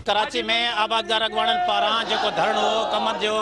ڪراچي ۾ آبادگار اڳواڻن پاران جيڪو ڌرڻو هو ڪمند جو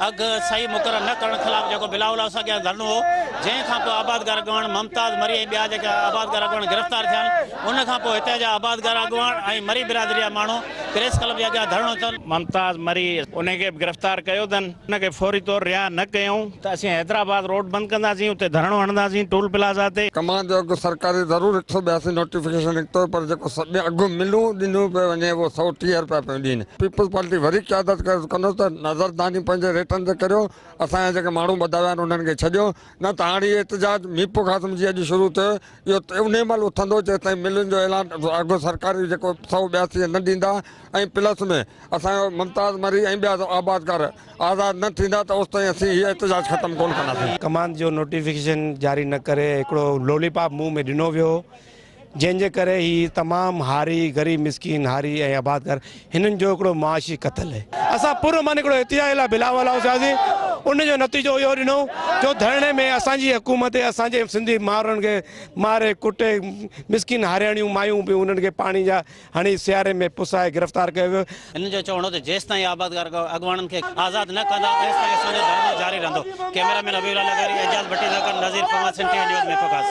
اگهه صحيح مقرر نه ڪرڻ خلاف جيڪو بلاول هائوس اڳيان ڌرڻو هو جنهن کان پوء آبادگار اڳواڻ ممتاز مري ۽ ٻيا جيڪا آبادگار اڳواڻ گرفتار ٿيا آهن ان کان پوء هتي جا آبادگار اڳواڻ ۽ مري برادري جا ماڻهو پريس ڪلب جي اڳيان ڌرڻو اٿن. ممتاز مري انهي کي به گرفتار ڪيو اٿن ان کي فوري طور رها نه ڪيائون ته اسين حيدرآباد روڊ بند ڪنداسين اتي ڌرڻو هڻنداسين ٽول پلازا تي. ڪماند جو اگهه سرڪاري ضرور 182 نوٽيفڪيشن نڪتو پر جيڪو سڀ اگهه ملون ڏنو پيو وڃي اهو 130 رپيا پيون ڏين. پيپلز پارٽي وري قيادت کي عرض ڪندس ته نظرداني پنهنجي ريٽن تي ڪريو اسان جا جيڪي ماڻهو ٻڌا ويا آهن انهن کي ڇڏيو نه ته هاڻي هي احتجاج ميرپورخاص ۾ جيئن اڄ شروع ٿيو اهو انهي مهل اٿندو جيستائين ملن جو اعلان اگهه سرڪاري جيڪو 182 نه ڏيندا ۽ پلس ۾ اسان جو ممتاز مري ۽ ٻيا آبادگار آزاد نه ٿيندا ته اوستائين اسين هي احتجاج ختم ڪونه ڪنداسين. ڪماند جو نوٽيفڪيشن جاري نه ڪري هڪڙو لولي پاپ منهن ۾ ڏنو ويو جنهن جي ڪري هي تمام هاري غريب مسڪين هاري ۽ آبادگار هنن جو هڪڙو معاشي قتل اهي. اسان پر امن هڪڙو احتجاج لاء بلاول هائوس وياسين ان جو نتيجو اهو ڏنو جو ڌرڻي ۾ اسان جي حڪومت اسان جي سنڌي ماڻهن کي ماري ڪٽي مسڪين هارياڻيون مايون به انهن کي پاڻي جا هڻي سياري ۾ پسائي گرفتار ڪيو ويو. هنن جو چوڻ هو ته جيستائين آبادگار اڳواڻن کي آزاد نه ڪندا ايستائين اسان جو ڌرڻو جاري رهندو. ڪئميرا مين حبيب الله لغاري، اعجاز ڀٽي سان گڏ Nazir Panhwar, Sindh T V news, Mirpurkhas.